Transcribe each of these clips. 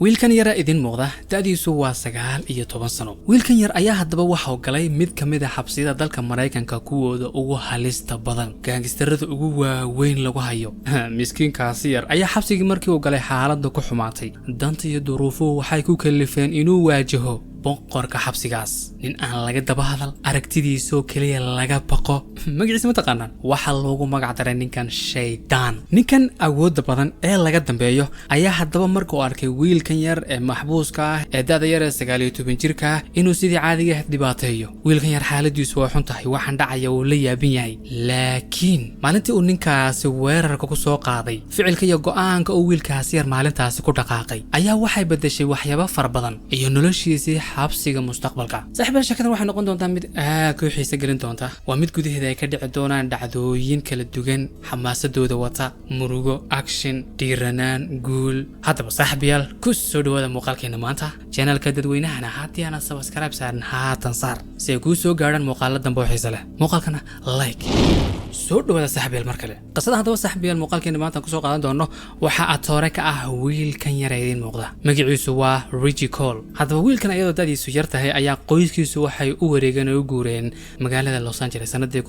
Wiilkan yara idin muuqda da'diisu waa 19 sano. Wiilkan yar ayaa haddaba waxau galay mid ka mid a xabsiyada dalka Maraykanka kuwooda ugu halista badan, gaangistarada ugu waaweyn lagu hayo. Miskiinkaasi yar ayaa xabsigii markii uu galay xaaladda ku xumaatay. Danta iyo duruufuhu waxay ku kalifeen inuu waajaho boqorka xabsigaas, nin aan laga daba hadal, aragtidiisoo keliya laga baqo. Magaciisa ma taqaanaan? Waxaa loogu magac daray ninkan Shaydaan. Ninkan awoodda badan ee laga dambeeyo ayaa haddaba markuu arkay wiilkan yar ee maxbuuska ah ee da'da yar ee 19 jirka ah inuu sidii caadiga ah dhibaateeyo. Wiilkan yar xaaladiisu waa xun tahay, waxaan dhacaya uu la yaabin yahay. Laakiin maalintii uu ninkaasi weerarka ku soo qaaday, ficilka iyo go'aanka uu wiilkaasi yar maalintaasi ku dhaqaaqay ayaa waxay bedeshay waxyaabo fara badan iyo noloshiisii xabsiga mustaqbalka. Saaxiibada, sheekadan waxay noqon doontaa mid aad ku xiise gelin doonta. Waa mid gudaheeda ay ka dhici doonaan dhacdooyin kala duwan, xamaasadooda wata, murugo, action, dhiiranaan, guul. Haddaba saaxiibayaal, ku soo dhawaada muuqaalkeena maanta. Channelka dadweynahana haddii aanad subscribe saarin, haatan saar si ay kuu soo gaadhaan muuqaalo dambe oo xiise leh. Muuqaalkana like. Soo dhawaada saaxiibayaal mar kale. Qisada haddaba saaxiibayaal muuqaalkeena maanta kusoo qaadan doono waxa atoore ka ah wiilkan yar ee idiin muuqda. Magaciisu waa Reggie Cole. Haddaba wiilkan ayadoo da'diisu yar tahay ayaa qoyskiisu waxay u wareegeen oo u guureen magaalada Los Angeles sanadii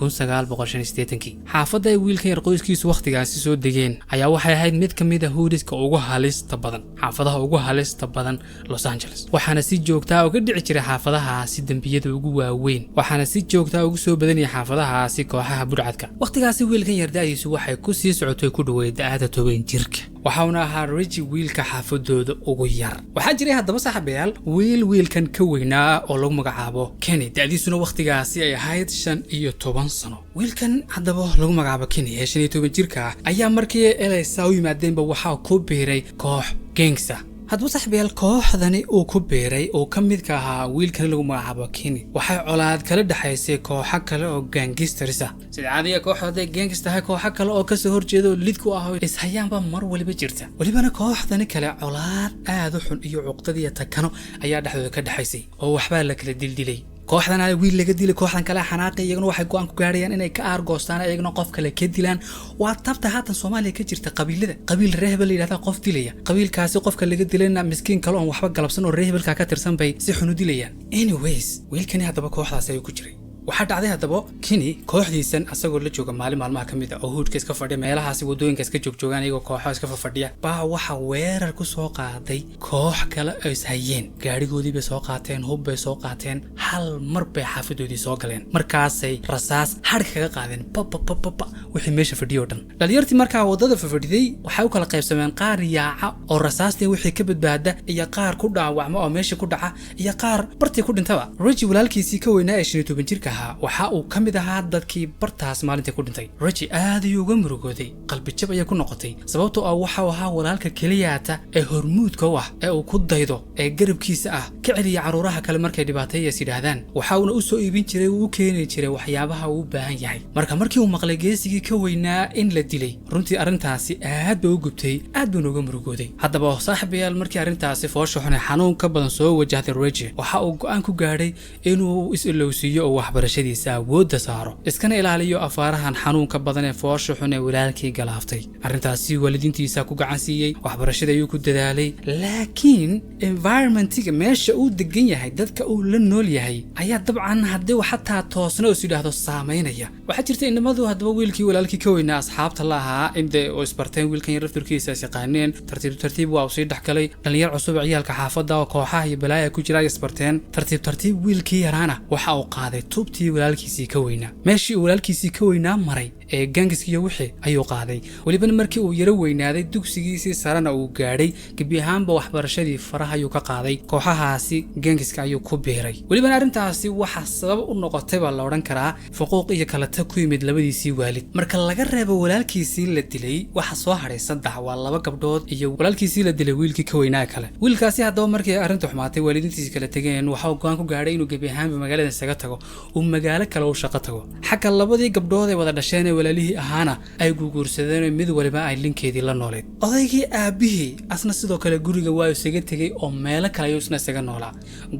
1985-kii. Xaafadda ay wiilkan yar qoyskiisu wakhtigaasi soo degeen ayaa waxay ahayd mid ka mid a hoodiska ugu halista badan, xaafadaha ugu halista badan Los Angeles. Waxaana si joogtaa uga dhici jiray xaafadahaasi dembiyada ugu waaweyn, waxaana si joogtaa ugu soo badanaya xaafadahaasi kooxaha burcadka. Wakhtigaasi wiilkan yar da'diisu waxay ku sii socotay ku dhaweyd da'ada 10 jirka. Waxauna ahaa Reggie wiilka xaafadooda ugu yar. Waxaa jiray haddaba saaxiibayaal wiil wiilkan ka weynaa oo lagu magacaabo Kenny, da'diisuna wakhtigaasi ay ahayd 15 sano. Wiilkan haddaba lagu magacaabo Kenny ee 15 jirka ah ayaa markii eleysa u yimaadeenba waxaa ku biiray koox gangsta. Haddaba saaxiibayaal, kooxdani uu ku biiray oo ka midka ahaa wiilkan lagu magacaabo Kenny waxay colaad kala dhexaysay kooxo kale oo gangsters ah. Sida caadiga kooxda hadday gangster tahay, kooxo kale oo kasoo horjeeda oo lid ku ah oo ishayaanba mar waliba jirta. Welibana kooxdani kale colaad aad u xun iyo cuqdad iyo takano ayaa dhexdooda ka dhexaysay, oo waxbaa la kala dildilay. Kooxdan wiil laga dilay, kooxdan kale xanaaqay, iyaguna waxay go'aan ku gaarayaan inay ka aargoostaan, iyaguna qof kale ka dilaan. Waa tabta haatan Soomaaliya ka jirta qabiilada. Qabiil reer hebel la yidhahda qof dilaya, qabiilkaasi qofka laga dilayna miskiin kale oon waxba galabsan oo reer hebelka ka tirsan bay si xun u dilayaan. Anyways, wiilkani haddaba kooxdaasi ayuu ku jiray. Waxaa dhacday haddaba Kenny kooxdiisan asagoo la jooga maalin maalmaha ka mid a oo hoodka iska fadhiya, meelahaasi waddooyinka iska joogjoogaan, iyagoo kooxo iska fafadhiya, baa waxa weerar ku soo qaaday koox kale oo ishayeen. Gaadhigoodii bay soo qaateen, hub bay soo qaateen, hal mar bay xaafadoodii soo galeen. Markaasay rasaas hadhka kaga qaadeen bababababa wixii meesha fadhiyo o dhan. Dhalinyartii markaa waddada fafadhiday waxay u kala qaybsameen qaar yaaca oo rasaastii wixii ka badbaada, iyo qaar ku dhaawacma oo meesha ku dhaca, iyo qaar bartii ku dhintaba. Reggie walaalkiisii ka weynaa ee 15 jirka ahaa waxa uu ka mid ahaa dadkii bartaas maalintii ku dhintay. Reggie aad ayuu uga murugooday, qalbijab ayay ku noqotay, sababtoo ah waxau ahaa walaalka keliyaata ee hormuudka u ah, ee uu ku daydo, ee garabkiisa ah, ka celiya carruuraha kale markay dhibaateeyas yidhaahdaan. Waxa uuna u soo iibin jiray, uu u keeni jiray waxyaabaha uu u baahan yahay. Marka markii uu maqlay geesigii ka weynaa in la dilay, runtii arrintaasi aad bay u gubtay, aad buuna uga murugooday. Haddaba saaxiibayaal, markii arrintaasi foosha xun ee xanuun ka badan soo wajahday Reggie, waxa uu go'aan ku gaadhay inuu is-ilowsiiyo oo waxbarashadiisa awoodda saaro, iskana ilaaliyo afaarahan xanuunka badan ee foosha xun ee walaalkii galaaftay. Arrintaasi waalidiintiisa ku gacan siiyey, waxbarashada ayuu ku dadaalay. Laakiin environmentiga meesha uu degan yahay, dadka uu la nool yahay ayaa dabcan haddii uu xataa toosna is yidhaahdo saamaynaya. Waxaa jirta inamadu haddaba wiilkii walaalkii ka weynaa asxaabta la ahaa in oo isbarteen, wiilkan yar lafturkiisa is yaqaaneen. Tartiib tartiib waa uu sii dhexgalay dhalinyar cusub, ciyaalka xaafadda oo kooxaha iyo balaaya ku jira ay isbarteen. Tartiib tartiib wiilkii yaraana waxa uu qaaday tubtii walaalkiisii ka weynaa. Meeshii uu walaalkiisii ka weynaa maray ee gangiskiiyo wixii ayuu qaaday. Welibana markii uu yaro weynaaday, dugsigiisii sarena uu gaadhay, gebi ahaanba waxbarashadii faraha ayuu ka qaaday, kooxahaasi gangiska ayuu ku biiray. Welibana arrintaasi waxaa sabab u noqotay baa la odhan karaa fuquuq iyo kala tag ku yimid labadiisii waalid. Marka laga reebo walaalkiisii la dilay, waxa soo hadhay saddex, waa laba gabdhood iyo walaalkiisii la dilay wiilkii ka weynaa kale. Wiilkaasi haddaba markii arrintu xumaatay, waalidiintiisii kala tegeen, waxa uu go'aan ku gaadhay inuu gebi ahaanba magaalada isaga tago, uu magaalo kale u shaqo tago. Xagga labadii gabdhood ee wada dhasheen ee walaalihii ahaana ay guguursadeen, mid waliba ay linkeedii la nooleed. Odaygii aabihii asna sidoo kale guriga waa isaga tegey oo meelo kale ayuu isna isaga noolaa.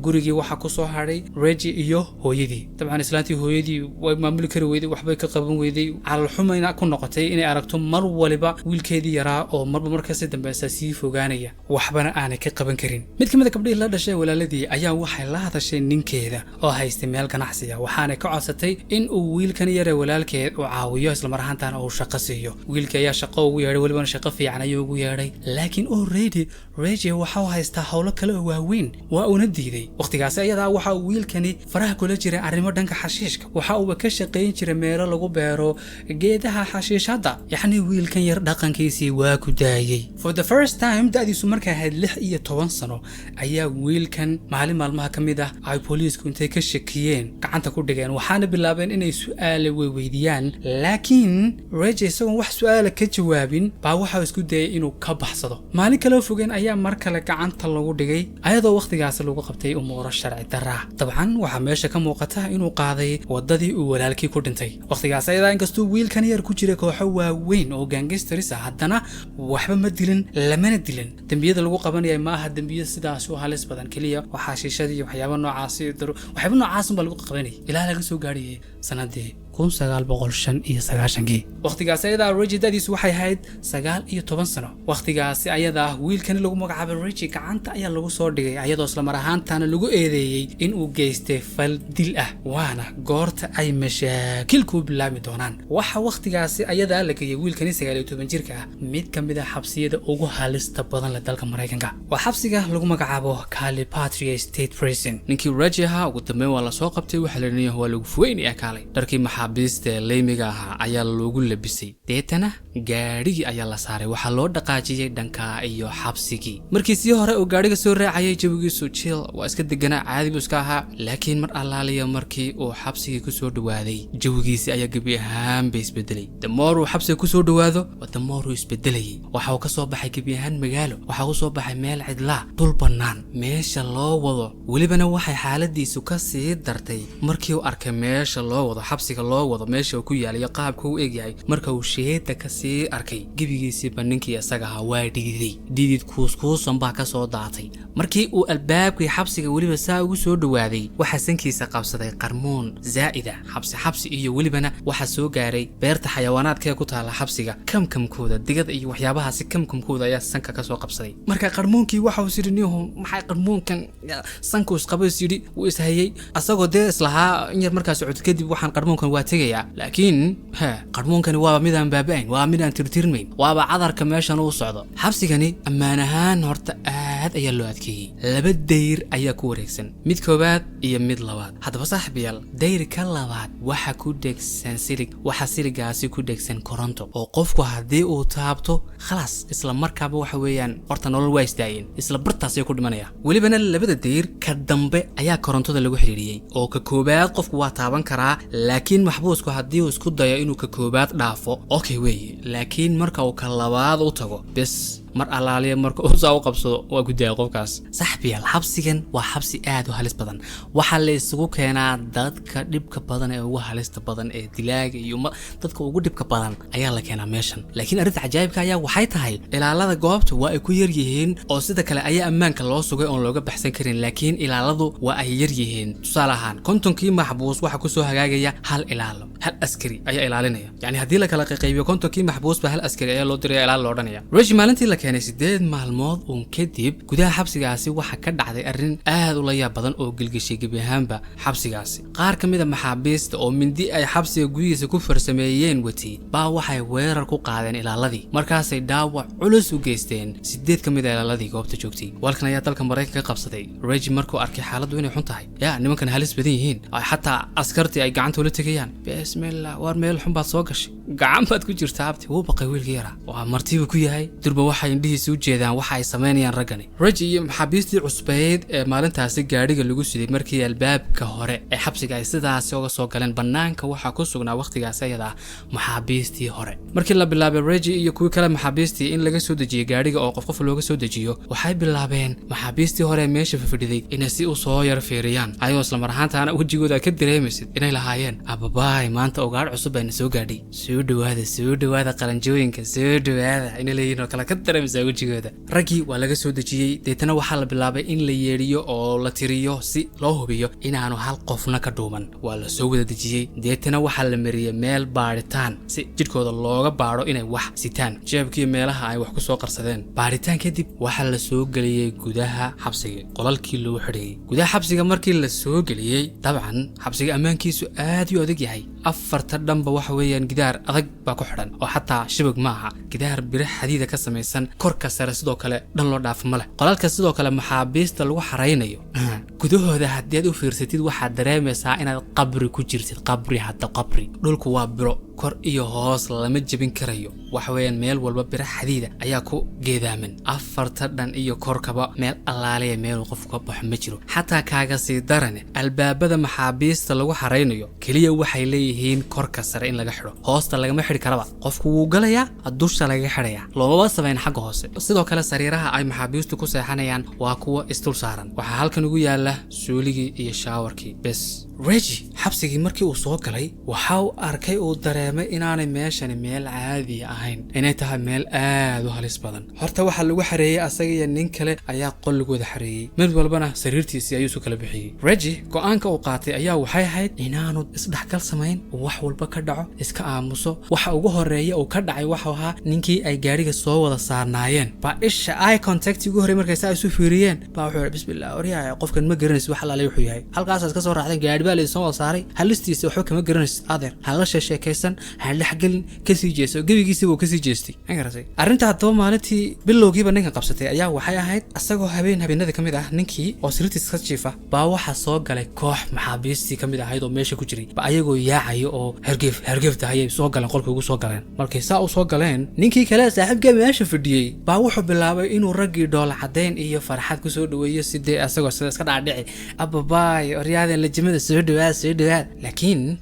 Gurigii waxaa ku soo hadhay Reggie iyo hooyadii. Dabcan islaantii hooyadii way maamuli kari weyday, waxbay ka qaban weyday. Calalxumayna ku noqotay inay aragto mar waliba wiilkeedii yaraa oo marba markasi dambeysa sii fogaanaya, waxbana aanay ka qaban karin. Mid ka mid a gabdhihii la dhashay walaaladii ayaa waxay la hadashay ninkeeda oo haystay meel ganacsiya, waxaanay ka codsatay in uu wiilkan yare walaalkeed uu caawiyo, islamar ahaantaana uu shaqo siiyo. Wiilkii ayaa shaqo ugu yeedhay, welibana shaqo fiican ayuu ugu yeedhay, laakiin already Reggie waxa uu haystaa howlo kale oo waaweyn, waa uuna diiday. Wakhtigaasi ayadaa waxa uu wiilkani faraha kula jiray arrimo dhanka xashiishka. Waxa uuba ka shaqayn jiray meelo lagu beero geedaha xashiishadda. Yacni wiilkan yar dhaqankiisii waa ku daayey. For the first time, da'diisu markay ahayd 16 sano, ayaa wiilkan maalin maalmaha ka mid ah ay booliisku intay ka shakiyeen gacanta ku dhigeen, waxaana bilaabeen inay su'aale weydiiyaan. Laakiin Reggie isagoon wax su'aala ka jawaabin baa waxaa isku dayay inuu ka baxsado. Maalin kaloo fogeen ayaa mar kale gacanta lagu dhigay, ayadoo wakhtigaasi lagu qabtay umuuro sharci daraa. Dabcan waxaa meesha ka muuqata inuu qaaday wadadii uu walaalkii ku dhintay. Wakhtigaas ayadaa, inkastuu wiilkan yar ku jiray kooxo waaweyn oo gangsters ah, haddana waxba ma dilin, lamana dilin. Dembiyada lagu qabanaya ma aha dembiyo sidaas u halis badan, keliya waxaa shiishadii iyo waxyaaba noocaasi, waxyaaba noocaas unbaa lagu qabanayay ilaa laga soo gaarayay sanadii 1995-kii. Wakhtigaasi ayadaa Reggie da'diisu waxay ahayd 19 sano. Wakhtigaasi ayadaa wiilkani lagu magacaabay Reggie gacanta ayaa lagu soo dhigay, ayadoo islamar ahaantaana lagu eedeeyey in uu geystay fal dil ah, waana goorta ay mashaakilku bilaabmi doonaan. Waxa wakhtigaasi ayadaa la geeyey wiilkani 19 jirka ah mid ka mid a xabsiyada ugu halista badan leh dalka Maraykanka, waa xabsiga lagu magacaabo Calipatria State Prison. Ninkii Reggie ahaa ugu dambeyn waa lasoo qabtay. Waxaa la leeyahay waa lagu fogeynaya, kaalay. Dharkii maxaabiista ee leymiga ahaa ayaa loogu labisay, deetana gaadhigii ayaa la saaray, waxaa loo dhaqaajiyey dhanka iyo xabsigii. Markii sii hore uu gaadhiga soo raacayay, jawigiisu chill, waa iska deganaa, caadi buu iska ahaa. Laakiin mar allaaliya markii uu xabsigii kusoo dhawaaday, jawigiisi ayaa gebi ahaanba isbedelay. Damoor uu xabsiga kusoo dhawaado waa damoor uu isbedelayay. Waxa uu ka soo baxay gebi ahaan magaalo, waxa uu soo baxay meel cidlaa, dhul bannaan meesha loo wado. Welibana waxay xaaladiisu ka sii dartay markii uu arkay meesha loo wado, xabsiga loo wado, meesha uu ku yaalayo, qaabka u egyahay. Marka uu sheeda ka sii arkay, gebigiisiiba ninkii isaga ahaa waa dhididay, dhidid kuuskuusan baa ka soo daatay. Markii uu albaabkii xabsiga weliba saa ugu soo dhawaaday, waxaa sankiisa qabsaday qarmuun zaa'ida, xabsi xabsi, iyo welibana waxaa soo gaaray beerta xayawaanaadka ee ku taala xabsiga kamkamkooda, digada iyo waxyaabahaasi kamkamkooda ayaa sanka ka soo qabsaday. Marka qarmuunkii waxa uu siri, niyahu maxay qarmuunkan? Sanku isqabo is yidhi, wuu ishayey, asagoo dee islahaa in yar markaa socod kadib waxaan qarmuunkan waa tegayaa. Laakiin he, qarmuunkani waaba midaan baaba'ayn, waa midaan tirtirmayn, waaba cadarka meeshan uu socdo. Xabsigani ammaan ahaan horta aad ayaa loo adkeeyey. Laba dayr ayaa ku wareegsan, mid koowaad iyo mid labaad. Haddaba saaxiibayaal, dayrka labaad waxa ku dhegsan silig, waxaa siligaasi ku dhegsan koronto, oo qofku haddii uu taabto, khalaas, isla markaaba waxa weeyaan horta nolol waa istaageen, isla bartaas ayuu ku dhimanaya. Welibana labada dayr ka dambe ayaa korontada lagu xidhiidhiyey, oo ka koobaad qofku waa taaban karaa, laakiin maxbuusku haddii uu isku dayo inuu ka koobaad dhaafo, okay weeye, laakiin marka uu ka labaad u tago, bes, mar allaaliya marka uu saa u qabsado, waa ku daaya qofkaas. Saxbiyaal, xabsigan waa xabsi aad u halis badan. Waxaa la isugu keenaa dadka dhibka badan ee ugu halista badan ee dilaaga iyo dadka ugu dhibka badan ayaa la keenaa meeshan. Laakiin arrinta cajaa'ibka ayaa waxay tahay ilaalada goobta waa ay ku yar yihiin, oo sida kale ayaa ammaanka loo sugay oon looga baxsan karin, laakiin ilaaladu waa ay yar yihiin. Tusaale ahaan, 50-kii maxbuus waxaa kusoo hagaagaya hal ilaalo, hal askari ayaa ilaalinaya. Yani haddii la kala qaybiyo 50-kii maxbuusba, hal askari ayaa loo diraya ilaal loo odhanaya. Reggie maalintii la keenay 8 maalmood uun kadib, gudaha xabsigaasi waxaa ka dhacday arrin aad u la yaab badan oo gelgeshay gebi ahaanba xabsigaasi. Qaar ka mid a maxaabiista oo mindi ay xabsiga gudihiisa ku farsameeyeen watay baa waxay weerar ku qaadeen ilaaladii, markaasay dhaawac culus u geysteen sideed ka mid a ilaaladii goobta joogtay. Walkan ayaa dalka Maraykanka ka qabsaday Reggie markuu arkay xaaladdu inay xun tahay, yaa nimankan halis badan yihiin, ay xataa askartii ay gacanta ula tegayaan. Bismillah, waar meel xun baad soo gashay, gacan baad ku jirtaa abti. Wuu baqay wiilkii yaraa, waa martiibuu ku yahay. Durba waxaa Waxay indhihiisa u jeedaan waxa ay samaynayaan raggani. Reggie iyo maxaabiistii cusbeyd ee maalintaasi gaadhiga lagu siday, markii albaabka hore ee xabsiga ay sidaasi uga soo galeen, bannaanka waxaa ku sugnaa wakhtigaasi ayada ah maxaabiistii hore. Markii la bilaabay Reggie iyo kuwii kale maxaabiistii in laga soo dejiyey gaadhiga oo qof qof looga soo dejiyo, waxay bilaabeen maxaabiistii hore ee meesha fafidhiday inay si u soo yar fiiriyaan, ayagoo islamar ahaantaana wejigooda aad ka dareemaysid inay lahaayeen: "Ababaay, maanta ugaadh cusub bayna soo gaadhay, soo dhawaada, soo dhawaada, qalanjooyinka soo dhawaada," inay leeyihin oo kale ka dareemaysaa wejigooda. Raggii waa laga soo dejiyey. Deetana waxaa la bilaabay in la yeedhiyo oo la tiriyo si loo hubiyo inaanu hal qofna ka dhuuman. Waa la soo wada dejiyey. Deetana waxaa la mariyey meel baadhitaan si jidhkooda looga baadho inay wax sitaan, jeebkii meelaha ay wax ku soo qarsadeen. Baadhitaan kadib waxaa la soo geliyey gudaha xabsiga, qolalkii lagu xidhayey. Gudaha xabsiga markii la soo geliyey, dabcan xabsiga ammaankiisu aad uu adag yahay. Afarta dhanba waxa weeyaan gidaar adag baa ku xidhan, oo xataa shibag ma aha, gidaar biro xadiida ka samaysan. Korka sare sidoo kale dhan loo dhaafo ma leh. Qolalka sidoo kale maxaabiista lagu xaraynayo gudahooda haddii aad u fiirsatid, waxaad dareemaysaa inaad qabri ku jirtid. Qabri hadda qabri. Dhulku waa biro, kor iyo hoos lama jebin karayo. Waxa weeyaan meel walba biro xadiida ayaa ku geedaaman, afarta dhan iyo korkaba. Meel allaaliya meeluu qofku ka baxo ma jiro. Xataa kaaga sii darane, albaabada maxaabiista lagu xaraynayo keliya waxay leeyihiin korka sare in laga xidho, hoosta lagama xidhi karaba. Qofku wuu galayaa, dusha lagaga xidhaya, loomaba samayn xagga hoose. Sidoo kale sariiraha ay maxaabiistu ku seexanayaan waa kuwa isdul saaran. Waxaa halkan ugu yaala suuligii iyo showerkii bes. Reggie xabsigii markii uu soo galay, waxa uu arkay, uu dareemay inaanay meeshani meel caadiya ahayn, inay tahay meel aad u halis badan. Horta waxaa lagu xareeyey asaga iyo nin kale ayaa qol lagu wada xareeyey, mid walbana sariirtiisii ayuu isu kala bixiyey. Reggie go'aanka uu qaatay ayaa waxay ahayd inaanu isdhexgal samayn, wax walba ka dhaco iska aamuso. Waxa ugu horeeya uu ka dhacay waxau ahaa ninkii ay gaadhiga soo wada saarnaayeen baa isha eye contact ugu horrey markay saa isu fiiriyeen baa wuxuu yihi: "Bismillah, oryahay, qofkan ma garanaysid wax alaale wuxuu yahay. Halkaasaad ka soo raacdeen, gaadhi baa laydin soo wada saaray, halistiisa waxba kama garanaysid adeer. Ha la sheekaysan, ha dhexgelin, kasii jeeso." Gebigiisa wuu kasii jeestay. Ma garatay arrinta? Haddaba maalintii bilowgiiba ninkan qabsatay ayaa waxay ahayd asagoo habeen habeenada ka mid ah, ninkii oo sariirtiisa ka jiifa baa waxaa soo galay koox maxaabiistii ka mid ahayd oo meesha ku jiray ba, ayagoo yaacaya oo hergeef hergeef tahayay soo galeen qolkii ugu soo galeen. Markay saa u soo galeen, ninkii kale saaxiibkee meesha fadhiyey baa wuxuu bilaabay inuu raggii dhoola caddayn iyo farxad kusoo dhaweeyo, sidee asagoo sida iska dhaadhici: "Ababaay, oryaadeen lajimada, soo dhawaad, soo dhawaad." Laakiin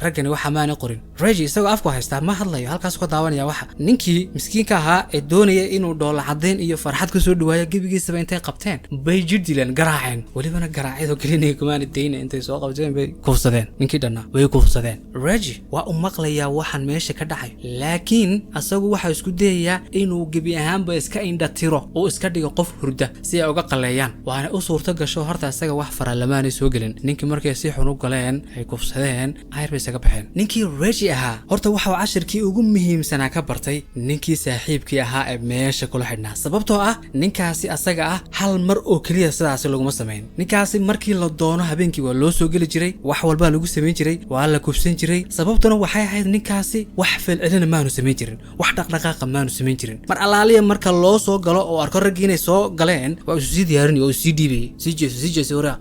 raggani waxa maana qorin. Reggie isagoo afku haystaa ma hadlayo, halkaasuu ka daawanaya. Waxa ninkii miskiinka ahaa ee doonaya inuu dhoola caddayn iyo farxad kusoo dhawaayo, gebigiisaba intay qabteen bay jir dileen, garaaceen. Welibana garaacyadoo gelinaya kumaana dayna, intay soo qabteen bay kufsadeen ninkii dhannaa, way kufsadeen. Reggie waa u maqlayaa waxaan meesha ka dhacay, laakiin asagu waxaa isku dayayaa inuu gebi ahaanba iska indha tiro, uu iska dhigo qof hurda si ay uga qaleeyaan. Waana u suurto gasho. Horta isaga wax faralamaanay soo gelin. Ninkii markay si xun u galeen, ay kufsadeen, ayr bay isaga baxeen. Ninkii Reggie ahaa horta waxa uu cashirkii ugu muhiimsanaa ka bartay ninkii saaxiibkii ahaa ee meesha kula xidhnaa, sababtoo ah ninkaasi asaga ah hal mar oo keliya sidaasi laguma samayn. Ninkaasi markii la doono habeenkii waa loo soo geli jiray, wax walbaa lagu samayn jiray, waa la kufsan jiray. Sababtuna waxay ahayd ninkaasi wax falcelina maanu samayn jirin, wax dhaqdhaqaaqa maanu samayn jirin. Mar allaaliya marka loo soo galo oo arko raggii inay soo galeen, waa isu sii diyaarinay oo sii dhiibayay: "Sii jeeso, sii jeeso, waraa."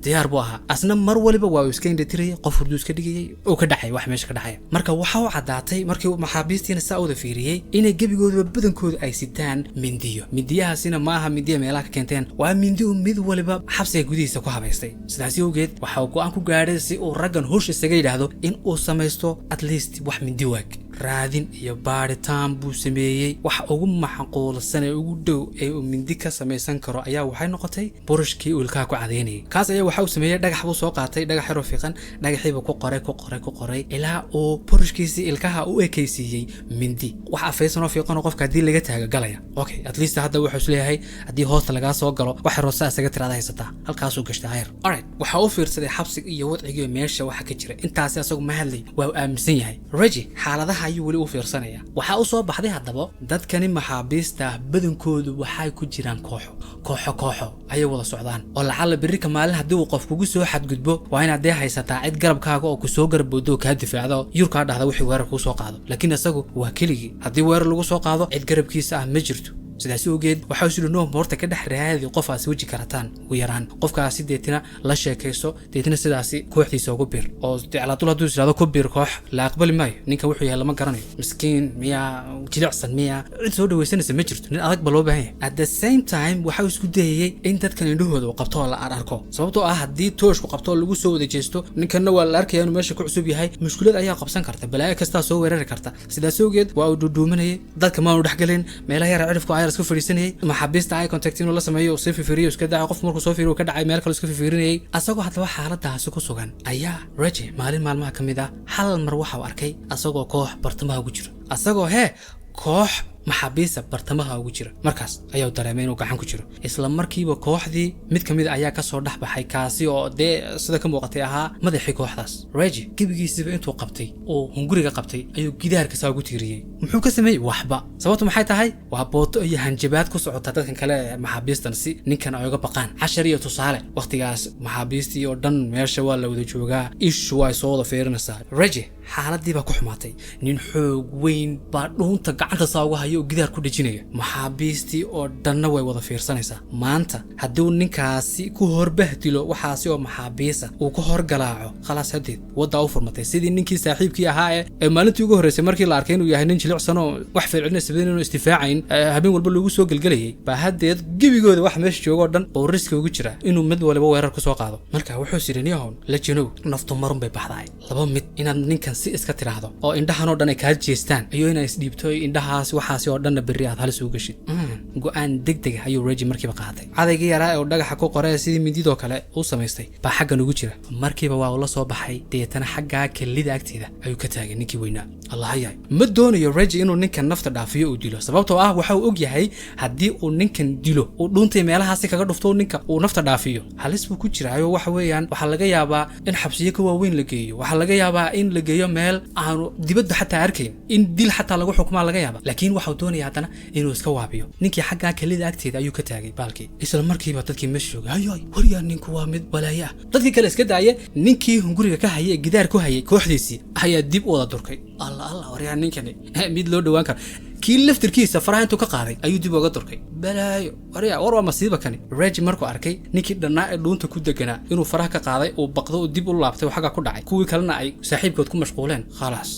Diyaar buu ahaa asna. Mar waliba waa uu iska indhatirayay, qof hurduu iska dhigayay, uu ka dhacay wax meesha ka dhacaya. Marka waxa u caddaatay markii maxaabiistiina saa wada fiiriyey inay gebigooduba badankoodu ay sitaan mindiyo. Mindiyahaasina ma aha mindiya meelaha ka keenteen, waa mindi uu mid waliba xabsiga gudihiisa ku habaystay. Sidaasi awgeed waxa uu go'aan ku gaadhay, si uu raggan hush isaga yidhaahdo, in uu samaysto at least wax mindi waag. Raadin iyo baadhitaan buu sameeyey. Wax ugu macquulsan ee ugu dhow ee uu mindi ka samaysan karo ayaa waxay noqotay burushkii uu ilkaha ku cadaynayay. Kaas ayaa waxa uu sameeyey, dhagax buu soo qaatay, dhagax yaroo fiiqan. Dhagaxiibuu ku qoray, ku qoray, ku qoray ilaa uu burushkiisii ilkaha u ekaysiiyey mindi, wax afaysan oo fiiqan oo qofka haddii laga taago galaya. Okay, at least hadda wuxuu isleeyahay haddii hoosta lagaa soo galo, wax yaroo saa isaga tiraada haysataa. Halkaasuu gashtay hayr. Alright, waxa u fiirsaday xabsiga iyo wadcigiiyo meesha waxa ka jira. Intaasi asagu ma hadlay, waa uu aaminsan yahay. Reggie xaaladaha ayuu weli u fiirsanaya. Waxaa u soo baxday haddaba dadkani maxaabiista ah badankoodu waxay ku jiraan kooxo kooxo, kooxo ayay wada socdaan, oo lacalla berrika maalin haddii uu qof kugu soo xadgudbo, waa inaad dee haysataa cid garabkaaga oo kusoo garaboodo oo kaa difaacda oo yurkaa dhahda wixii weerar kuu soo qaado. Laakiin isagu waa keligii. Haddii weerar lagu soo qaado, cid garabkiisa ah ma jirto. Sidaasi ogeed waxaa is yidhi, "No, horta ka dhex raadi qofaasi weji karataan ugu yaraan, qofkaasi deetina la sheekayso, deetina sidaasi kooxdiisa ugu bir." Oo dee calaadul hadduu is yidhahdo ku bir koox, la aqbali maayo. Ninkan wuxuu yahay lama garanayo, miskiin miyaa, jilicsan miyaa, cid soo dhawaysanaysa ma jirto. Nin adag ba loo baahan yahay. At the same time waxa uu isku dayayey in dadkan indhahooda uu qabto oo la arko, sababtoo ah haddii tooshku qabto oo lagu soo wada jeesto, ninkanna waa la arkaya inuu meesha ku cusub yahay, mushkulad ayaa qabsan karta, balaayo kastaa soo weerari karta. Sidaas awgeed waa uu dhuudhuumanayay, dadka maanu dhexgelin, meelaha yara cirifku ayar iska fadhiisanayay, maxaabiista eye contact inuu la sameeyo, uu sii fiiriyo, iska daca. Qof markuu soo fiiriyo uu ka dhacay, meel kale iska fiirinayay. Asagoo haddaba xaaladaasi ku sugan ayaa Reggie maalin maalmaha ka mid ah hal mar waxa uu arkay asagoo koox bartamaha ugu jiro, asagoo hee koox maxaabiista bartamaha ugu jira. Markaas ayaa dareemay inuu gacan ku jiro. Isla markiiba kooxdii mid ka mid ayaa kasoo dhex baxay, kaasi oo dee sida ka muuqatay ahaa madaxii kooxdaas. Reggie gebigiisiba intuu qabtay oo hunguriga qabtay ayuu gidaarka saa ugu tiiriyey. Muxuu ka sameeyey? Waxba. Sababtu maxay tahay? Waa booto iyo hanjabaad ku socota dadkan kale ee maxaabiistan, si ninkan ay uga baqaan, cashar iyo tusaale. Waqtigaas maxaabiistii oo dhan meesha waa la wada joogaa, ishu waa soo wada fiirinaysaa. Reggie xaaladii baa ku xumaatay. Nin xoog weyn baa dhuunta gacanta saa uga haya oo gidaar ku dhejinaya, maxaabiistii oo dhanna way wada fiirsanaysaa. Maanta hadduu ninkaasi ku horbahdilo waxaasi oo maxaabiisa uu ku horgalaaco, khalaas, hadeed waddaa u furmatay, sidii ninkii saaxiibkii ahaa ee maalintii ugu horreysay markii la arkay inuu yahay nin jilicsan oo wax falcelina sabeen inuu isdifaacayn, habeen walba lagu soo gelgelayay, baa haddeed gebigooda wax meesha jooga oo dhan oo risk ugu jira inuu mid waliba weerar ku soo qaado. Marka wuxuu sidhi, "Niyahown la jinow, naftu marun bay baxdaay. Laba mid: inaad ninkan si iska tiraahdo oo indhahan oo dhan ay kaa jeestaan, iyo inaad isdhiibto indhahaas waxaasi oo dhanna berri aad halis ugu geshid." Go-aan deg deg ah ayuu Reggie markiiba qaatay. Cadaygii yaraa ee uu dhagaxa ku qoray sidii mindidoo kale uu samaystay baa xaggan ugu jira. Markiiba waa uu la soo baxay, deetana xaggaa kelida agteeda ayuu ka taagay ninkii weynaa. Allahayahay, ma doonayo Reggie inuu ninkan nafta dhaafiyo, uu dilo, sababtoo ah waxa uu og yahay haddii uu ninkan dilo, uu dhuuntay meelahaasi kaga dhufto, ninka uu nafta dhaafiyo, halis buu ku jiraayo. Waxa weeyaan waxaa laga yaabaa in xabsiyo ka waaweyn la geeyo, waxaa laga yaabaa in la geeyo meel aanu dibadda xataa arkayn, in dil xataa lagu xukumaa laga yaaba. Laakiin waxau doonaya haddana inuu iska waabiyo. Ninkii xaggaa kelida agteeda ayuu ka taagay baalkii. Isla markiiba dadkii meesha joogay, "Hayoy, waryaa, ninku waa mid balaaye ah." Dadkii kale iska daaye, ninkii hunguriga ka hayay ee gidaar ku hayay kooxdiisii ayaa dib u wada durkay. "Allah, Allah, waryaa, ninkani mid loo dhowaan karo." Kii laftirkiisa faraha intuu ka qaaday ayuu dib uga durkay. "Balaayo, waryaa, war waa masiiba kani." Reggie markuu arkay ninkii dhannaa ee dhuunta ku deganaa inuu faraha ka qaaday, uu baqdo, uu dib u laabtay oo xagga ku dhacay, kuwii kalena ay saaxiibkood ku mashquuleen, khalaas,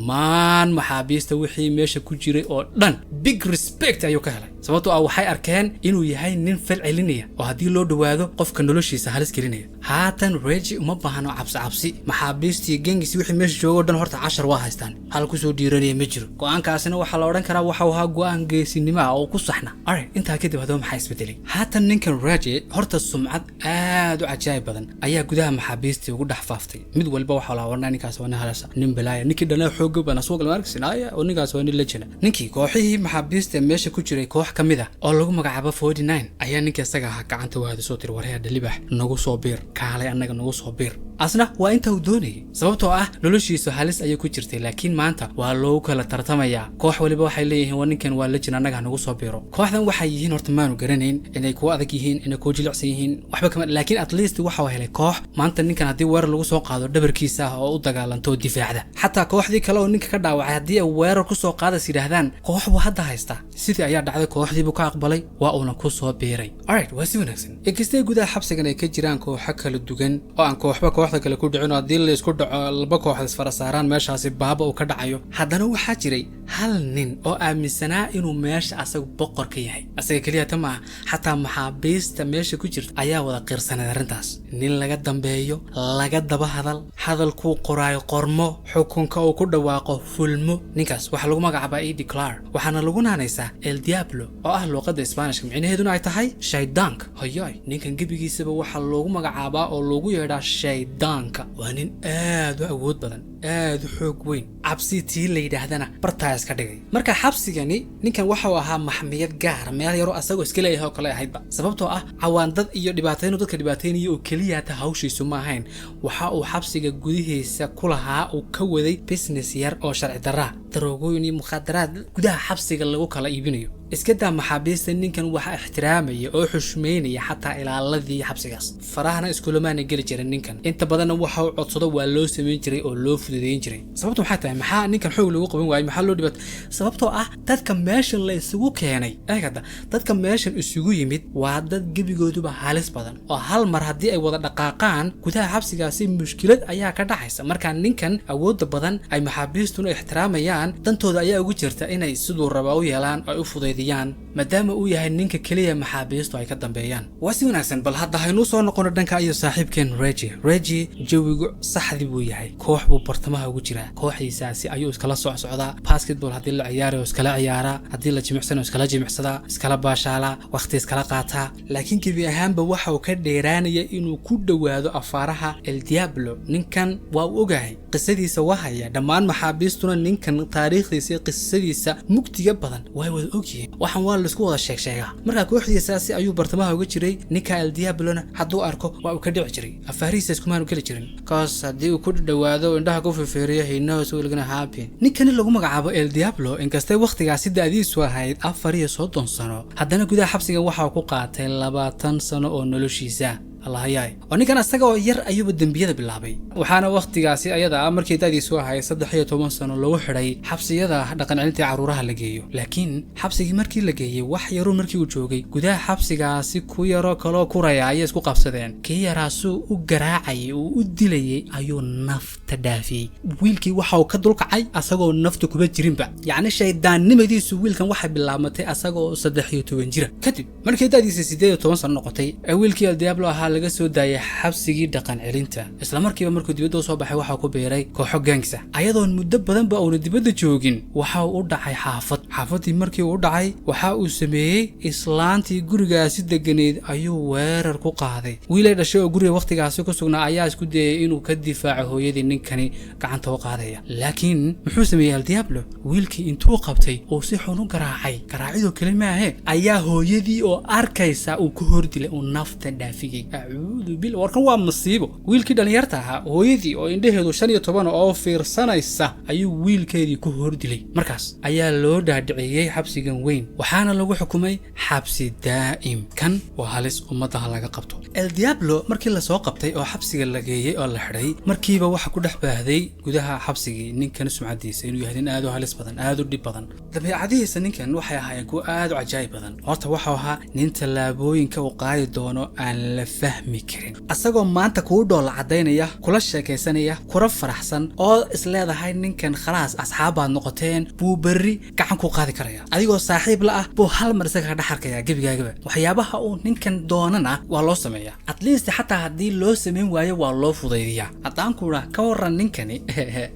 dhammaan maxaabiista wixii meesha ku jiray oo dhan big respect ayuu ka helay, sababtoo ah waxay arkeen inuu yahay nin fal celinaya oo haddii loo dhowaado qofka noloshiisa halis gelinaya. Haatan Reggie uma baahno cabsi cabsi. Maxaabiistii gengis wixii meesha joogo dhan horta cashar waa haystaan, hal kusoo dhiiranaya ma jiro. Go-aankaasina waxaa la odhan karaa waxau ahaa go-aan geesinimo ah oo ku saxna. Are intaa kadib haddaba maxaa isbedelay? Haatan ninkan Reggie horta sumcad aad u cajaa'ib badan ayaa gudaha maxaabiistii ugu dhex faaftay. Mid walba waxaa la warnaa, "Ninkaas waa nin halasa, nin balaaya, ninkii dhanaa xooga badan suuq lama arksin aya, oo ninkaas waa nin lejana." Ninkii kooxihii maxaabiista meesha ku jiray koox ka mid ah oo lagu magacaabo 49 ayaa ninkii isaga ahaa gacanta waada soo tiri, "Warheer dhalibax, nagu soo biir, kaalay annaga nagu soo biir." Asna waa inta uu doonayay, sababtoo ah noloshiisu halis ayay ku jirtay, laakiin maanta waa loogu kala tartamayaa. Koox waliba waxay leeyihiin, "Waa ninkan waa lejin, annaga ha nagu soo biiro." Kooxdan waxay yihiin horta maanu garanayn, inay kuwa adag yihiin, inay kuwa jilicsan yihiin, waxba kama, laakiin at least waxau helay koox maanta ninkan haddii weerar lagu soo qaado dhabarkiisa ah oo u dagaalanto oo difaacda. Xataa kooxdii kale oo ninka ka dhaawacay haddii ay weerar kusoo qaadas yidhaahdaan, koox buu hadda haystaa. Sidii ayaa dhacday, kooxdiibuu ka aqbalay, waa uuna ku soo biiray. Alright, waa si wanaagsan. Inkastay gudaha xabsigan ay ka jiraan kooxo kala duwan oo aan kooxba kooxda kale ku dhicin, oo haddii la isku dhaco laba kooxda isfara saaraan meeshaasi baaba uu ka dhacayo, haddana waxaa jiray hal nin oo aaminsanaa inuu meesha asagu boqor ka yahay. Asaga keliya ta maaha, xataa maxaabiista meesha ku jirta ayaa wada qirsaneed arrintaas. Nin laga dambeeyo, laga daba hadal, hadalkuu qoraayo qormo, xukunka uu ku dhawaaqo fulmo. Ninkaas waxaa lagu magacaabaa Eddie Clark, waxaana lagu naanaysaa El Diablo, oo ah luuqadda Isbaanishka, micnaheeduna ay tahay shaydaanka. Hayoy, ninkan gebigiisaba waxaa loogu magacaabaa oo loogu yeedhaa shaydaanka. Waa nin aad u awood badan, aad u xoog weyn, cabsi tii la yidhaahdana bartaa iska dhigay. Marka xabsigani ninkan waxau ahaa maxmiyad gaara, meel yaroo asagoo iska leeyahay oo kale ahaydba, sababtoo ah cawaandad iyo dhibaataynu dadka dhibaataynayo oo keliya ta hawshiisu ma ahayn. Waxa uu xabsiga gudihiisa ku lahaa uu ka waday business yar oo sharci darraa, daroogooyin iyo mukhaadaraad gudaha xabsiga lagu kala iibinayo. Iska daa maxaabiista, ninkan waxa ixtiraamaya oo xushmeynaya xataa ilaaladii xabsigaas. Farahana iskulamaana geli jirin ninkan. Inta badanna waxa uu codsado waa loo samayn jiray oo loo fududeyn jiray. Sababtu maxay tahay? Maxaa ninkan xoog lagu qaban waayey? Maxaa loo dhibat? Sababtoo ah dadka meeshan la isugu keenay, eeg hadda, dadka meeshan isugu yimid waa dad gebigooduba halis badan, oo hal mar haddii ay wada dhaqaaqaan gudaha xabsigaasi mushkilad ayaa ka dhacaysa. Marka ninkan awoodda badan ay maxaabiistuna ixtiraamayaan, dantooda ayaa ugu jirta inay siduu raba u yeelaan, ay u fudaydiyaan, maadaama uu yahay ninka keliya maxaabiistu ay ka dambeeyaan. Waa si wanaagsan. Bal hadda haynuu soo noqono dhanka iyo saaxiibkeen Regi. Regi jawigu saxdi buu yahay. Koox buu bartamaha ugu jiraa. Kooxdiisaasi ayuu iskala socsocdaa. Basketball haddii la ciyaarayo iskala ciyaaraa, haddii la jimicsanayo iskala jimicsadaa, iskala baashaalaa, waqti iskala qaataa. Laakiin gebi ahaanba waxa uu ka dheeraanaya inuu ku dhowaado afaaraha El Diablo. Ninkan waa uu ogahay, qisadiisa waa haya. Dhammaan maxaabiistuna ninkan taariikhdiisa iyo qisadiisa mugdiga badan way wada ogyihiin. Waxaan waa laisku wada sheeg sheegaa. Marka kooxdiisaasi ayuu bartamaha uga jiray. Ninka El Diablona hadduu arko waa uu ka dhici jiray. Afaarihiisa iskumaanu geli jirin, kaas haddii uu ku dhowaado, indhaha ku fifiiriyo, he knows will gonna happen. Ninkani lagu magacaabo El Diablo, inkastay wakhtigaasi da'diisu ahayd 34 sano, haddana gudaha xabsiga waxa uu ku qaatay 20 sano oo noloshiisa. Allahayaay, oo ninkan asaga oo yar ayuuba dembiyada bilaabay. Waxaana wakhtigaasi ayada ah, markii da'diisu ahayd 13 sano, lagu xidhay xabsiyada dhaqan celinta carruuraha la geeyo. Laakiin xabsigii markii la geeyey, wax yaru markii uu joogay gudaha xabsigaasi, ku yaroo kaloo kuraya ayay isku qabsadeen. Kii yaraasuu u garaacayay uu u dilayay ayuu nafta dhaafiyey. Wiilkii waxa uu ka dulkacay asagoo nafta kuma jirinba. Yacni shaydaannimadiisu wiilkan waxay bilaabmatay asagoo 13 jira. Kadib markii da'diisa 18 sano noqotay ee wiilkii El Diablo ahaa laga soo daayay xabsigii dhaqan celinta, isla markiiba markuu dibadda usoo baxay waxaa ku biiray kooxo gangs ah. Ayadoon muddo badanba uuna dibadda joogin, waxa uu u dhacay xaafad. Xaafaddii markii uu u dhacay, waxa uu sameeyey, islaantii gurigaasi deganeyd ayuu weerar ku qaaday. Wiilay dhashay oo guriga wakhtigaasi ku sugnaa ayaa isku dayay inuu ka difaaco hooyadii ninkani gacanta u qaadaya. Laakiin muxuu sameeyey El Diablo? Wiilkii intuu qabtay uu si xun u garaacay, garaacidoo kale maahe, ayaa hooyadii oo arkaysa uu ka hor dilay, uu nafta dhaafiyey. Acuudu bil, warkan waa masiibo. Wiilkii dhallinyarta ahaa, hooyadii oo indhaheedu 15 oo fiirsanaysa ayuu wiilkeedii ku hor dilay. Markaas ayaa loo dhaadhiciyey xabsigan weyn, waxaana lagu xukumay xabsi daa'im. Kan waa halis, ummadaha laga qabto. El Diablo markii lasoo qabtay oo xabsiga la geeyey oo la xidhay, markiiba waxa ku dhex baahday gudaha xabsigii ninkan sumcadiisa, inuu yahay nin aad u halis badan, aad u dhib badan. Dabeecadihiisa ninkan waxay ahaayeen kuwo aad u cajaa'ib badan. Horta waxau ahaa nin tallaabooyinka uu qaadi doono aan la fahmi karin. Asagoo maanta kuu dhoola caddaynaya, kula sheekaysanaya, kula faraxsan oo isleedahay ninkan khalaas asxaabbaad noqoteen, buu berri gacan ku qaadi karaya. Adigoo saaxiib la ah buu hal mar isaga ka dhex arkaya gebigaagaba. Waxyaabaha uu ninkan doonana waa loo sameeyaa, at least xataa haddii loo samayn waayo waa loo fudaydiyaa. Haddaan kuudha ka waran, ninkani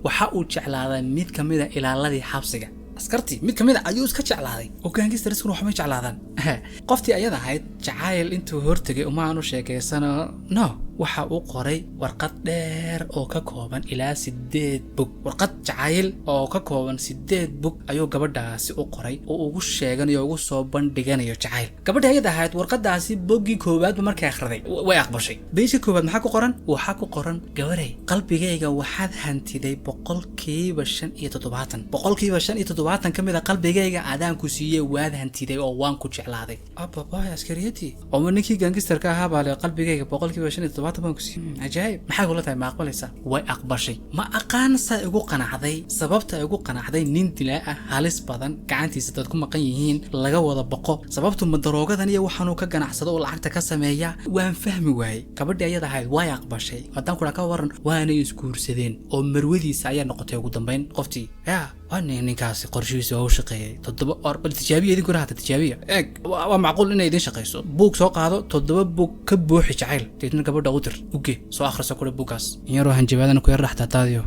waxa uu jeclaaday mid ka mid a ilaaladii xabsiga. Askartii mid ka mid a ayuu iska jeclaaday, oo gangsterskuna waxmay jeclaadaan. Qoftii ayada ahayd jacayl intuu hortegay uma aanu sheekaysano, no, waxa uu qoray warqad dheer oo ka kooban ilaa 8 bog. Warqad jacayl oo ka kooban 8 bog ayuu gabadhaasi u qoray, oo ugu sheeganayo, ugu soo bandhiganayo jacayl. Gabadha ayada ahayd warqadaasi boggii koowaadba markay akhriday way aqbashay. Beesha koowaad maxaa ku qoran? Waxaa ku qoran: "Gabarey, qalbigayga waxaad hantiday 75%. 75% ka mid a qalbigayga adaan ku siiyey, waad hantiday oo waan ku jeclaaday." Ababaay, askariyadii oo ninkii gangsterka ahaa baa le qalbigayga 75% baan ku siiyey. Cajaayib! Maxay kula tahay, ma aqbalaysaa? Way aqbashay. Ma aqaan saa igu qanacday, sababta igu qanacday. Nin dilaa ah, halis badan, gacantiisa dad ku maqan yihiin, laga wada boqo. Sababtu ma daroogadan iyo waxaanuu ka ganacsado oo lacagta ka sameeya? Waan fahmi waayey. Gabadhii ayada ahayd way aqbashay. Haddaan kudha ka waran, waanay isguursadeen oo marwadiisa ayaa noqotay ugu dambayn qoftii. Ya waa ninkaasi qorshihiisa waa u shaqeeyey. Toddoba or bal tijaabiya idinkuna, hata tijaabiya. Eeg, waa macquul inay idin shaqeyso. Buug soo qaado, 7 buug ka buuxi jacayl, deetna gabadha u dir, uge soo akhrisa kule buuggaas. In yaroo hanjabaadana ku yar dhex taataadiyo.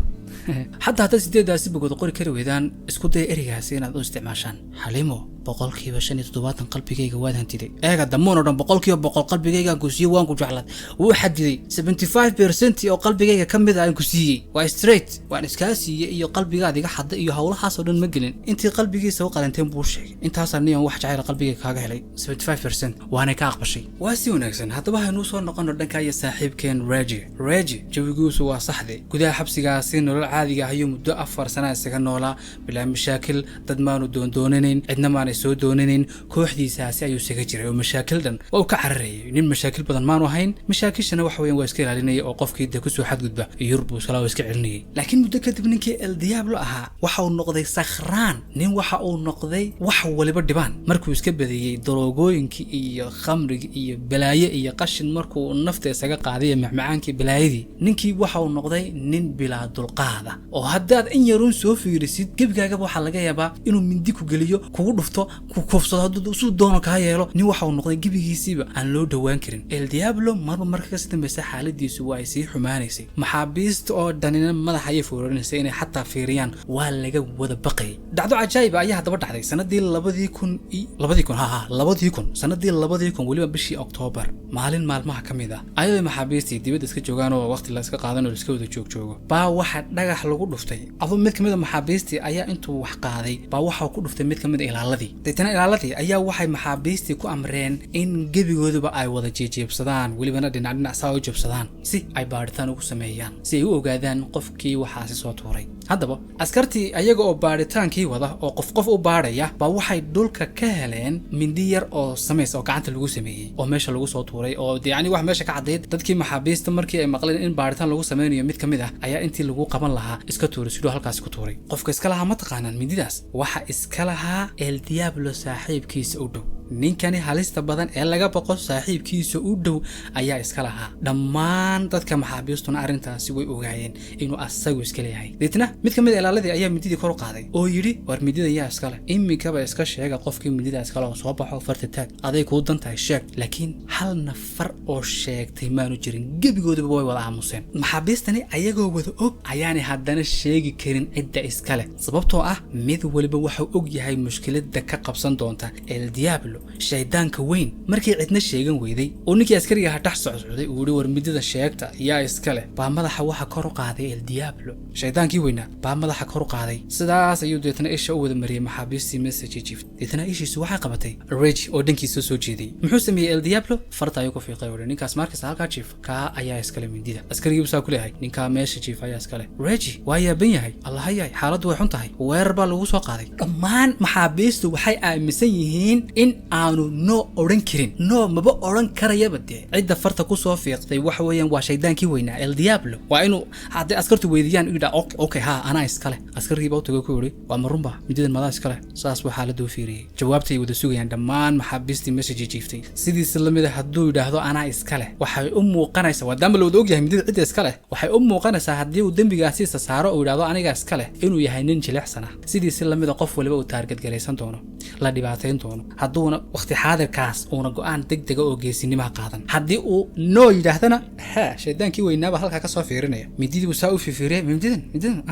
Xataa haddaad sideedaasi bogood qori kari weydaan, isku daya ereygaasi inaad u isticmaashaan: "Xaliimo, 75% qalbigayga waad hantiday." Eega, damuun oo dhan 100% qalbigaygaan ku siiyey, waan ku jeclaad. Wuu xadiday: 75% oo qalbigayga ka mid a aan ku siiyey. Waa straight, waan iskaa siiyey iyo qalbigaad iga xadda iyo howlahaasoo dhan ma gelin. Intii qalbigiisa u qalanteen buu sheegay: "Intaasaa niyan wax jacayl qalbigayga kaaga helay, 75%." Waanay ka aqbashay. Waa si wanaagsan. Haddaba haynuu soo noqono dhanka iyo saaxiibkeen Regi. Regi jawigiisu waa saxde. Gudaha xabsigaasi nolol caadiga ayuu muddo 4 sana isaga noolaa, bilaa mashaakil. Dad maanu doondoonanayn, cidna maana. soo doonanayn. Kooxdiisaasi ayuu isaga jiray oo mashaakil dhan waa uu ka cararayay. Nin mashaakil badan maanu ahayn, mashaakishana waxa weeyaan waa iska ilaalinaya oo qofkii dee kusoo xadgudba yur buu iskala iska celinayay. Laakiin muddo kadib ninkii El Diablo ahaa waxa uu noqday sakhraan, nin waxa uu noqday wax waliba dhibaan. Markuu iska badiyey daroogooyinkii iyo khamrigii iyo balaaye iyo qashin, markuu nafta isaga qaaday macmacaankii balaayadii, ninkii waxa uu noqday nin bilaa dulqaada oo haddaad in yaruun soo fiirisid gebigaagaba waxaa laga yaabaa inuu mindi ku geliyo, kugu dhufto, ku kufsado, hadduu suu doono kaa yeelo. Nin waxa uu noqday gebigiisiiba aan loo dhowaan karin. El Diablo marba marka kasii dambeysa xaaladiisu waa ay sii xumaanaysay. Maxaabiista oo dhanina madaxa ayay foorarinaysay inay xataa fiiriyaan, waa laga wada baqayay. Dhacdo cajaayiba ayaa haddaba dhacday sanadii 2000, 2000, ha ha, 2000, sanadii 2000, weliba bishii Oktoobar, maalin maalmaha ka mid ah, ayadoo maxaabiistii dibadda iska joogaan oo waqti la iska qaadan oo la iska wada joog joogo, baa waxa dhagax lagu dhuftay aduu mid ka mid a maxaabiistii ayaa intuu wax qaaday baa waxa ku dhuftay mid ka mid a ilaaladii. Deetana ilaaladii ayaa waxay maxaabiistii ku amreen in gebigooduba ay wada jeejeebsadaan, welibana dhinac dhinac saa u jabsadaan, si ay baadhitaan ugu sameeyaan, si ay u ogaadaan qofkii waxaasi soo tuuray. Haddaba askartii ayaga oo baadhitaankii wada oo qof qof u baadhaya baa waxay dhulka ka heleen mindi yar oo samays oo gacanta lagu sameeyey oo meesha lagu soo tuuray, oo dee yacni wax meesha ka caddayd dadkii maxaabiista markii ay maqleen in baadhitaan lagu sameynayo, mid ka mid ah ayaa intii lagu qaban lahaa iska tuuray, siduu halkaasi ku tuuray. Qofka iska lahaa ma taqaanaan? Mindidaas waxa iska lahaa El Diablo saaxiibkiisa u dhow. Ninkani halista badan ee laga baqo saaxiibkiisa u dhow ayaa iska lahaa. Dhammaan dadka maxaabiistuna arrintaasi way ogaayeen inuu asagu iska leeyahay. Deetna mid ka mid a ilaaladii ayaa mindidii kor u qaaday oo yidhi: "War mindida yaa iska leh? Iminkaba iska sheega. Qofkii mindida iskale oo soo baxo, farta taag, aday kuu dan tahay, sheeg." Laakiin hal nafar oo sheegtay maanu jirin, gebigoodaba way wada aamuseen. Maxaabiistani ayagoo wada og ayaanay haddana sheegi karin cidda iska leh, sababtoo ah mid waliba waxuu og yahay mushkiladda ka qabsan doonta El Diablo, shaydaanka weyn. Markii cidna sheegan weyday oo ninkii askariga ahaa dhex socsocday uu yihi: "War midida sheegta, yaa iska leh?" baa madaxa waxa kor u qaaday El Diablo, shaydaankii weynaa baa madaxa kor u qaaday. Sidaas ayuu deetna isha u wada mariyey maxaabiistii message jift. Deetna ishiisu waxay qabatay Reg oo dhankiisa soo jeeday. Muxuu sameeyey El Diablo? Farta ayuu ku fiiqay oo "Ninkaas markasta halkaa jiif, kaa ayaa iskale mindida." Askarigii buu saa ku leeyahay: "Ninkaa meesha jiif ayaa iskale." Regi waa yaaban yahay. Allahayay, xaaladdu way xun tahay, weerar baa lagu soo qaaday. Dhammaan maxaabiistu waxay aaminsan yihiin in aanu no odhan karin. No maba odhan karayaba dee, cidda farta kusoo fiiqday waxa weeyaan waa shaydaankii weynaa El Diablo. Waa inuu hadday askartu weydiiyaan u yidhaa: "Okay, ha, anaa iskale." Askarigii baa u tagay, ku yidhi: "Waa ma runba mididan madaa iskale?" Saas buu xaaladda u fiiriyey. Jawaabtay wada sugayaan dhammaan maxaabiistii meesha jijiiftay. Sidiisa lamid a hadduu yidhaahdo "anaa iskale", waxay u muuqanaysaa, maadaama la wada ogyahay midida cidda iskale, waxay u muuqanaysaa haddii uu dembigaasiisa saaro uu yidhahdo "aniga iskale" inuu yahay nin jilicsan ah. Sidiisi lamid a qof waliba uu target garaysan doono, la dhibaatayn doono, hadduuna waqti xaadirkaas uuna go'aan deg dega oo geesinimaha qaadan. Haddii uu no yidhaahdana, ha, shaydaankii weynaaba halkaa kasoo fiirinaya. Mididii buu saa u fifiiriyay: "Mididan, mididan,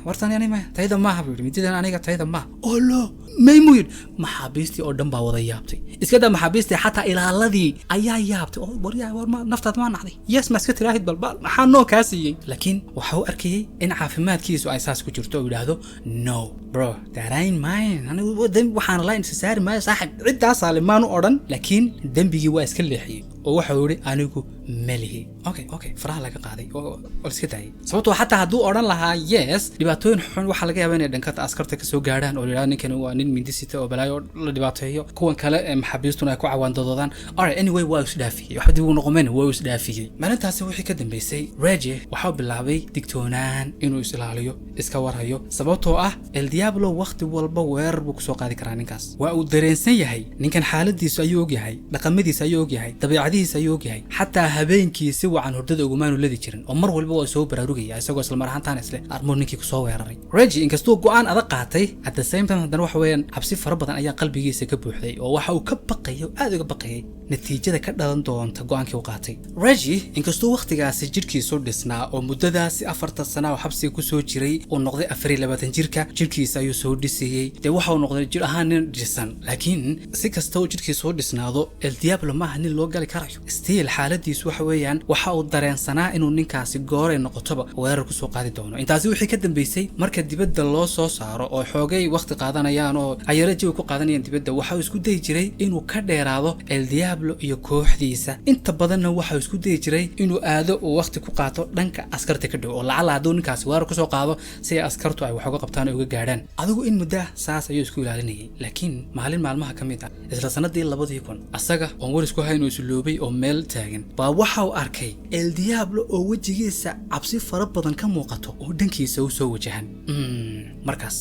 wartan ani maya, tayda maaha," buu yidhi. "Mididan aniga tayda maaha." Olo maymuu yidhi. Maxaabiistii oo dhan baa wada yaabtay. Iska daa maxaabiistii, xataa ilaaladii ayaa yaabtay oo "Waryaa, war ma naftaad maa nacday? Yes ma iska tiraahid balbal, maxaa noo kaa siiyey?" Laakiin waxa uu arkayey in caafimaadkiisu ay saas ku jirto oo yidhaahdo: "No bro, that ain't mine. Anigu dembi waxaan la insa saari maayo saaxib, ciddaasaa le maanu odhan." Laakiin dembigii waa iska leexiyey oo waxau yidhi: "Anigu malihi." Okay, faraha laga qaaday oo la iska daayay, sababtoo xataa hadduu odhan lahaa yes, dhibaatooyin xun waxaa laga yaabaa inay dhankata askarta kasoo gaadhaan oo la yidhahdo ninkani waa nin mindi sita oo balaayo la dhibaateeyo, kuwan kale ee maxaabiistuna ay ku cawaandadoodaan. Alright, anyway, waa isdhaafiyey, waxba dib ugu noqomeen, waa isdhaafiyey. Maalintaasi wixii ka dambeysay Reggie waxau bilaabay digtoonaan, inuu is ilaaliyo, iska warhayo, sababtoo ah El Diablo wakhti walba weerar buu kusoo qaadi karaa. Ninkaas waa uu dareensan yahay. Ninkan xaaladiisu ayuu ogyahay, dhaqamadiisa ayuu ogyahay, dabeecadihiisa ayuu ogyahay. Xataa habeenkii si wacan hurdada ugumaanu ladi jirin oo mar walba waa soo baraarugaya isagoo isla mar ahaantaan isle armuu ninkii kusoo weeraray. Reggie inkastuu go'aan adag qaatay, at the same time haddana waxa weeyaan cabsi fara badan ayaa qalbigiisa ka buuxday oo waxa uu ka baqayay oo aad uga baqayay natiijada ka dhalan doonta go'aankii uu qaatay. Reggie inkastuu wakhtigaasi jidhkiisu dhisnaa oo muddadaasi 4ta sana oo xabsiga kusoo jiray uu noqday 24 jirka, jidhkiisa ayuu soo dhisayey, dee waxa uu noqday jir ahaan nin dhisan. Laakiin si Si kasta uu jidhkiisu u dhisnaado, El Diablo maaha nin loo gali karayo. Still xaaladiisu waxa weeyaan, waxa uu dareensanaa inuu ninkaasi gooray noqotoba weerar kusoo qaadi doono. Intaasi wixii ka dambeysay, marka dibadda loo soo saaro oo xoogay waqti qaadanayaan oo ayaro jawi ku qaadanayaan dibadda, waxa uu isku dayi jiray inuu ka dheeraado El Diablo iyo kooxdiisa. Inta badanna waxa uu isku dayi jiray inuu aado, uu waqti ku qaato dhanka askarta ka dhow, oo lacala hadduu ninkaasi weerar kusoo qaado si ay askartu ay wax uga qabtaan ay uga gaadhaan. Adigu in muddo ah saas ayuu isku ilaalinayay. Laakiin maalin maalmaha ka mid ah, isla sanadii 2000, asaga oon war isku hayn oo isloobay oo meel taagan baa waxa uu arkay El Diablo oo wejigiisa cabsi fara badan ka muuqato oo dhankiisa u soo wajahan. Markaas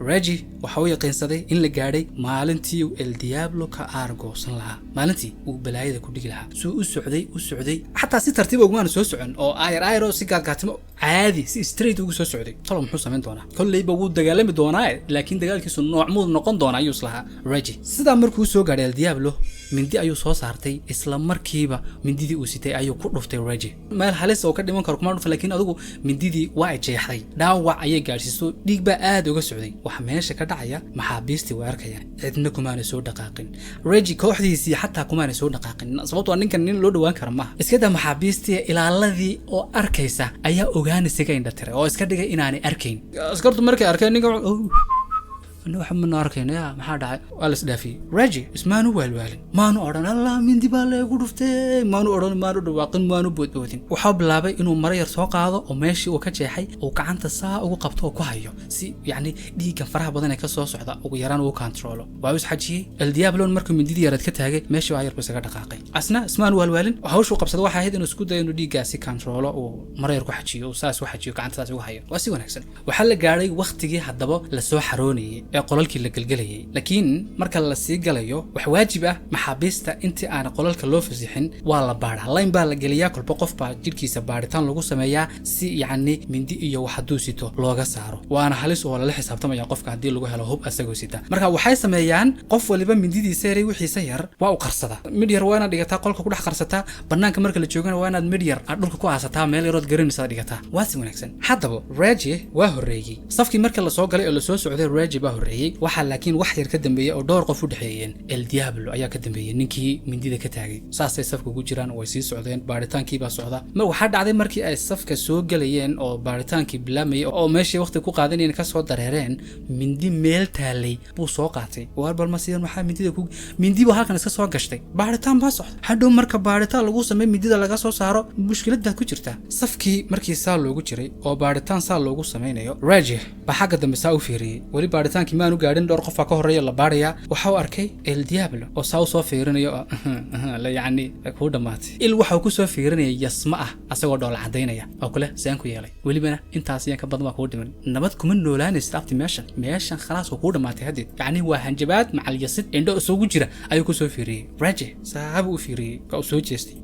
Regi waxa uu yaqiinsaday in la gaadhay maalintii uu El Diablo ka aargoosan lahaa, maalintii uu balaayada ku dhigi lahaa. Suu u socday, u socday, xataa si tartiiba ugumaanu soo socon oo aayar aayar oo si gaadgaatimo, caadi si straight ugu soo socday. Talo muxuu samayn doonaa? Kolleyba wuu dagaalami doonaa, laakiin dagaalkiisu noocmuu noqon doonaa ayuu islahaa Regi. Sidaa markuu soo gaadhay El Diablo, mindi ayuu soo saartay. Isla markiiba mindidii uu sitay ayuu ku dhuftay Regi. Meel halis oo ka dhiman karo kuma dhufan, laakiin adigu mindidii waa ay jeexday, dhaawac ayay gaadhsiiso, dhiig baa aad uga socday. Waxa meesha ka dhacaya maxaabiistii way arkayaan, cidna kumaana soo dhaqaaqin. Regi kooxdiisii xataa kumaana soo dhaqaaqin, sababtoo ninkan nin loo dhawaan kara maaha. Iska daa maxaabiistii, ilaaladii oo arkaysa ayaa ogaanaysa ka indha tiray oo iska dhigay inaanay arkayn. Askartu markay arkeen ninka, waxa mana arkayna ya, maxaa dhacay? Waa la isdhaafiyey. Regi ismaanu waalwaalin, maanu odhan "Allah, mindi baa leegu dhuftay," maanu odhan, maanu dhawaaqin, maanu boodboodin. Waxuu bilaabay inuu maro yar soo qaado oo meeshii uu ka jeexay uu gacanta saa ugu qabto oo ku hayo, si yacni dhiiggan faraha badan ee ka soo socda ugu yaraan ugu controlo. Waa u isxajiyey. El Diablon markuu mindidii yareed ka taagay, meeshii waa yarbu isaga dhaqaaqay. Asna ismaanu waalwaalin. Hawshuu qabsada waxay ahayd inuu isku dayo inuu dhiiggaasi controlo, uu maro yar ku xajiyo, uu saas u xajiyo, gacanta saas ugu hayo. Waa si wanaagsan. Waxaa la gaadhay wakhtigii haddaba lasoo xaroonayay ee qolalkii la gelgelayay. Laakiin marka la sii galayo, wax waajib ah maxaabiista intii aan qolalka loo fasixin waa la baadhaa, line baa la geliyaa, kolba qof baa jidhkiisa baadhitaan lagu sameeyaa si yacni mindi iyo wax hadduu sito looga saaro. Waana halis oo lala xisaabtamaya qofka haddii lagu helo hub asagoo sita. Marka waxay sameeyaan, qof waliba mindidiisa yaray, wixiisa yar waa u qarsada. Midh yar waa inaad dhigataa qolka ku dhex qarsataa. Banaanka marka la joogana waa inaad midh yar aad dhulka ku aasataa, meel yarood garanaysa aad dhigataa. Waa si wanaagsan. Haddaba Regi waa horreeyey safkii marka lasoo galay oo lasoo socday. Regi baa horreeyey. Waxaa laakiin wax yar ka dambeeyey oo dhowr qof u dhexeeyeen El Diablo ayaa ka dambeeyey, ninkii mindida ka taagay. Saasay safka ugu jiraan, way sii socdeen, baaritaankii baa socda. Mar waxaa dhacday, markii ay safka soo gelayeen oo baaritaankii bilaamayay oo meeshii waqti ku qaadanayeen kasoo dareereen, mindi meel taalay buu soo qaatay. Waar bal masiiran, maxaa mindida ku, mindi buu halkan iska soo gashtay. Baaritaan baa socda. Hadhow marka baaritaan lagu sameey, mindida laga soo saaro, mushkilad baad ku jirtaa. Safkii markii saa loogu jiray oo baaritaan saa loogu samaynayo, Regi baa xagga dambe saa u fiiriyey. Weli baaritaankii maanu gaadhin, dhowr qofaa ka horreeya la baarayaa. Waxa uu arkay El Diablo oo saa usoo fiirinayo oo la yacni kuu dhammaatay. Il waxa uu kusoo fiirinaya yasma ah, asagoo dhoola cadaynaya oo kule saan ku yeelay, welibana intaas iyaan ka badan baa kuu dhiman, nabad kuma noolaanaysid abti, meeshan khalaas oo kuu dhammaatay haddeed. Yacni waa hanjabaad macal yasid indho isugu jira ayuu kusoo fiiriyey. Regi saabuu u fiiriyey, waa uu soo jeestay,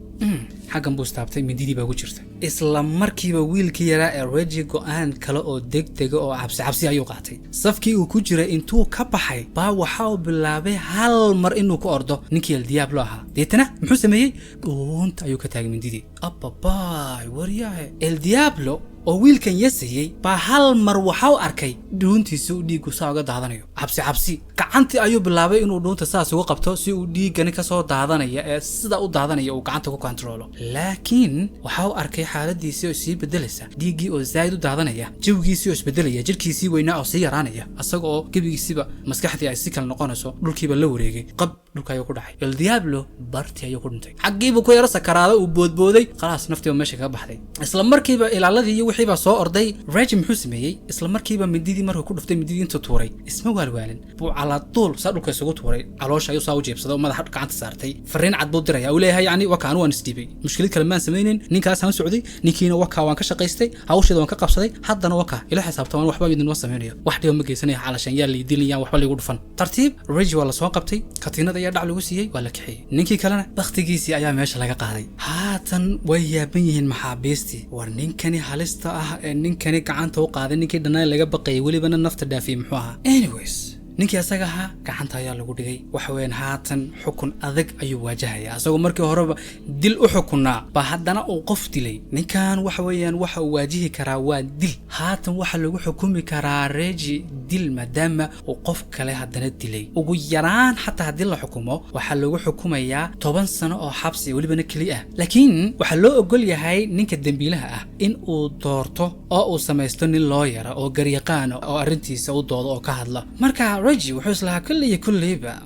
xaggan buu istaabtay, mindidii baa ku jirta. Isla markiiba wiilkii yaraa ee Regi go'aan kale oo degdega oo cabsi cabsi ayuu qaatay. Safkii uu ku jiray intuu ka baxay baa waxa uu bilaabay hal mar inuu ku ordo ninkii El Diablo ahaa. Deetana muxuu sameeyey? Dhuunta ayuu ka taagay mindidii. Ababaay, waryahe! El Diablo oo wiilkan yasayey baa hal mar waxa uu arkay dhuuntiisa uu dhiiggu saa uga daadanayo. Cabsi cabsi gacantii ayuu bilaabay inuu dhuunta saas uga qabto, si uu dhiiggani kasoo daadanaya ee sida u daadanaya uu gacanta ku controlo. Laakiin waxa uu arkay xaaladiisii oo sii bedelaysa, dhiiggii oo zaa'id u daadanaya, jawigiisii oo isbedelaya, jirkiisii weynaa oo sii yaraanaya, asaga oo gebigiisiba maskaxdii ay si kale noqonayso. Dhulkiiba la wareegay, qab, dhulka ayuu ku dhacay. El Diablo bartii ayuu ku dhintay. Xaggiibuu ku yaro sakaraaday, uu boodbooday, khalaas, naftiiba meesha kaga baxday. Isla markiiba ilaaladii iyo wixii baa soo orday. Regi muxuu sameeyey? Isla markiiba mindidii markuu ku dhuftay, mindidii intuu tuuray, isma waalwaalin, buu caladuul saa dhulka isugu tuuray, caloosha ayuu saa u jeebsaday oo madaxa gacanta saartay. Fariin cad buu diraya, uu leeyahay yacni waka anu waan isdhiibay, mushkilad kale maan samaynin, ninkaasaan socday, ninkiina waka waan ka shaqaystay, hawsheeda waan ka qabsaday, haddana waka ila xisaabtamaan, waxba idinma samaynayo, wax dhiba ma geysanaya, calashan yaa liidinayaan, waxba laygu dhufan. Tartiib Regi waa lasoo qabtay, katiinada ayaa dhac lagu siiyey, waa la kaxeeyey. Ninkii kalena bakhtigiisii ayaa meesha laga qaaday. Haatan way yaaban yihiin maxaabiistii. War ninkani halista ah ee ninkani gacanta u qaaday ninkii dhannaan laga baqayay, welibana nafta dhaafiyey, muxuu ahaa? Anyways. Ninkii asaga ahaa gacanta ayaa lagu dhigay. Waxa weeyaan haatan xukun adag ayuu waajahaya, asagoo markii horeba dil u xukunaa ba haddana uu qof dilay. Ninkan waxa weeyaan waxa uu waajihi karaa waa dil. Haatan waxa lagu xukumi karaa Reji dil, maadaama uu qof kale haddana dilay. Ugu yaraan xataa haddii la xukumo, waxaa lagu xukumayaa 10 sano oo xabsi welibana keli ah. Laakiin waxaa loo ogol yahay ninka dembiilaha ah in uu doorto oo uu samaysto nin lawyer ah oo garyaqaana oo arrintiisa u doodo oo ka hadla. Marka Reji wuxuu islahaa, kolley iyo kolleyba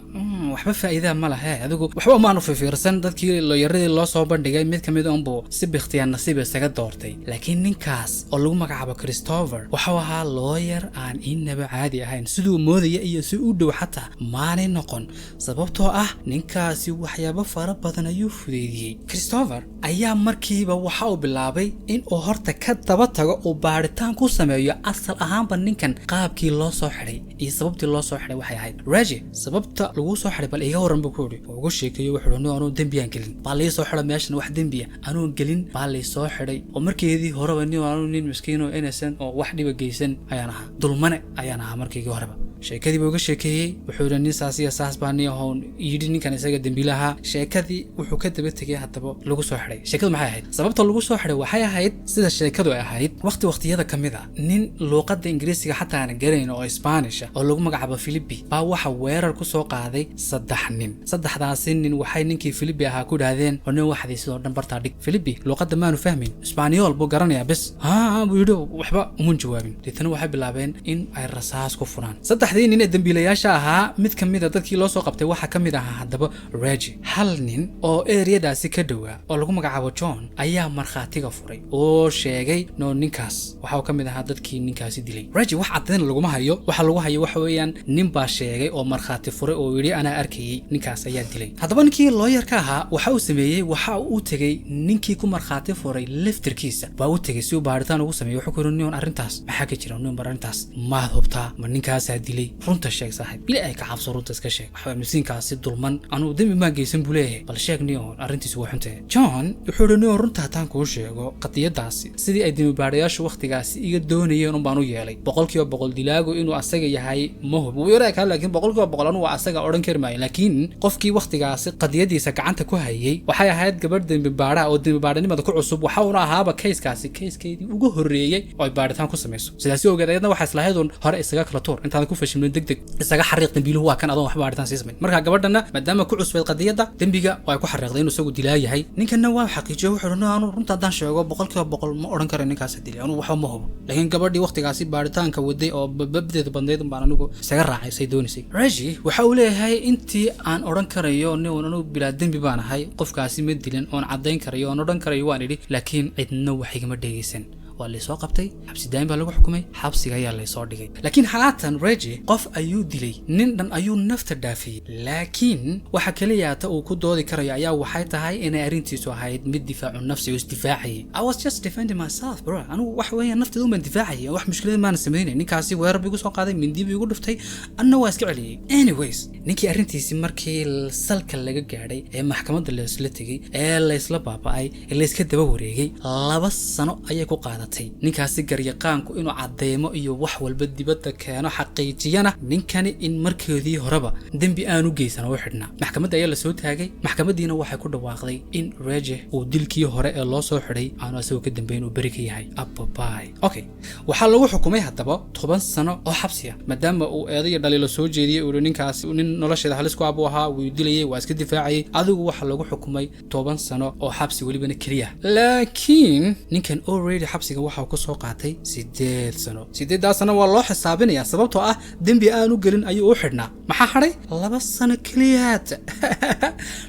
waxba faa'iidaa ma lahe, adigu waxba umaanu fiirsan. Dadkii lawyeradii loo soo bandhigay mid ka mid unbuu si bikhtiyaan nasiib isaga doortay. Laakiin ninkaas oo lagu magacaabo Christopher wuxuu ahaa lawyer aan inaba caadi ahayn. Siduu moodaya iyo si u dhow xataa maanay noqon, sababtoo ah ninkaasi waxyaabo fara badan ayuu fudeydiyey. Christopher ayaa markiiba waxa uu bilaabay in uu horta ka daba tago, uu baaritaan ku sameeyo asal ahaanba ninkan qaabkii loo soo xidhay iyo sababtii loo soo xidhay waxay ahayd. "Reji, sababta laguu soo xidhay bal iiga warran," buu ku yidhi. Ugu sheekeeyo, wuxuu yidhi, "Anuu dembiyaan gelin baa lii soo xidhay meeshan. Wax dembiya anuun gelin baa lii soo xidhay, oo markeedii horeba nin anuu nin miskiin oo innocent oo wax dhiba geysan ayaan ahaa, dulmane ayaan ahaa markiigii horeba." Sheekadii buu uga sheekeeyey. Wuxuu yidhi, "Nin saas iyo saas baa nin ahoon yidhi ninkan isaga dembiilaha." Sheekadii wuxuu ka daba tegay haddaba lagu soo xidhay. Sheekadu maxay ahayd? Sababta lagu soo xidhay waxay ahayd, sida sheekadu ay ahayd, waqti waqtiyada ka mid a, nin luuqadda Ingiriisiga xataa aan garanayn oo Spanish oo lagu magacaabo Philippi baa waxa weerar ku soo qaaday saddex nin. Saddexdaasi nin waxay ninkii Philippi ahaa ku idhaahdeen, "Oo nin waxdii sidoo dhan bartaa dhig." Philippi luuqadda maanu fahmin, Isbaaniyool buu garanayaa bes. "Haa," buu yidhi, waxba umun jawaabin. Deetana waxay bilaabeen in ay rasaas ku furaan saddexdii nin ee dembiilayaasha ahaa. Mid ka mid a dadkii loo soo qabtay waxaa ka mid ahaa haddaba Regi. Hal nin oo ereyadaasi ka dhowaa oo lagu magacaabo John ayaa markhaatiga furay oo sheegay, "No, ninkaas waxa uu ka mid ahaa dadkii ninkaasi dilay." Regi wax caddayn laguma hayo. Waxa lagu hayo waxa weeyaan nin baa sheegay oo markhaati furay oo yidhi, "Anaa arkayey, ninkaas ayaa dilay." Haddaba ninkii lawyerka ahaa waxa uu sameeyey, waxa uu u tegey ninkii ku markhaati furay laftirkiisa baa u tegey si uu baaritaan ugu sameeyey. Wuxuu ku yidhi, "Nin, arrintaas maxaa ka jira? Nin, arrintaas maad hubtaa? Ma ninkaasaa dilay? Runta sheeg saaxiib, bili ay ka cabso, runta iska sheeg. Waxa masiinkaasi dulman anuu dembi maan geysan buu leeyahay, bal sheeg nion, arrintiisu waa xuntahe." John wuxuu yidhi, "Nion, runta haddaan kuu sheego, qadiyadaasi sidii ay dembibaadhayaashu wakhtigaasi iga doonayeen un baan u yeelay. 100% dilaagu inuu asaga yahay ma hub, wuu yara kaa, laakiin 100% anuu waa asaga odhan kari maayo. Laakiin qofkii wakhtigaasi qadiyadiisa gacanta ku hayay waxay ahayd gabadh dembibaadhaha oo dembibaadhanimada ku cusub. Waxa uuna ahaaba kayskaasi kayskeedii ugu horreeyey oo ay baadhitaan ku samayso. Sidaasi ogeed ayadna waxaa islahayd un hore isaga kala tuur, intaadan ku fashilmin deg deg isaga xariiq, dembiiluhu waa kan, adoon waxba baadhitaan sii samayn. Marka gabadhana maadaama ku cusbayd qadiyadda dembiga, waa ay ku xariiqday inuu isagu dilaa yahay." Ninkanna waa xaqiijiyo. Wuxuu yidhi, "Anu runta haddaan sheego, 100% ma odhan karo ninkaas dilay, anuu waxba ma hubo, laakiin gabadhii wakhtigaasi baadhitaanka waday oo babdeedu badnayd baan anigu isaga raacay say doonaysay." Regi waxa uu leeyahay, "Intii aan odhan karayo nin anigu bilaa dembi baan ahay, qofkaasi ma dilin, oon caddayn karayo, oon odhan karayo, waan idhi, laakiin cidna wax igama dhegaysan. Waa laysoo qabtay, xabsi daayin baa lagu xukumay, xabsiga ayaa laysoo dhigay." Laakiin haatan Regi qof ayuu dilay, nin dhan ayuu nafta dhaafiyey. Laakiin waxa keliyaata uu ku doodi karayo ayaa waxay tahay inay arrintiisu ahayd mid difaacu nafsi oo isdifaacayay. "I was just defending myself, bro. Anigu wax weeyaan nafteeda umaan difaacayay, wax mushkilad maana samaynay. Ninkaasi weerar buu igu soo qaaday, mindi buu igu dhuftay, anna waa iska celiyey." Anyways, ninkii arrintiisi markii salka laga gaadhay ee maxkamadda laysla tegey ee laysla baaba'ay ee layska daba wareegay, 2 sano ayay ku qaadatay ninkaasi garyaqaanku inuu cadeymo iyo wax walba dibadda keeno, xaqiijiyana ninkani in markoodii horeba dembi aanu geysan oo u xidhnaa. Maxkamadda ayaa lasoo taagay. Maxkamaddiina waxay ku dhawaaqday in Reje uu dilkii hore ee loo soo xidhay aanu asagoo ka dambeyn, uu beri ka yahay. Ababai, okay, waxaa lagu xukumay haddaba 10 sano oo xabsi ah, maadaama uu eedayo dhaliilo soo jeediyey, uu ninkaas nin nolosheeda halis ku abuu ahaa, wuu dilayay, waa iska difaacayay. Adigu waxaa lagu xukumay 10 sano oo xabsi welibana keliya. Laakiin ninkan already xabsiga waxa uu ka soo qaatay 8 sano. 8-daa sano waa loo xisaabinayaa, sababtoo ah dembi aanu gelin ayuu u xidhnaa. Maxaa hadhay? 2 sano keliyaad.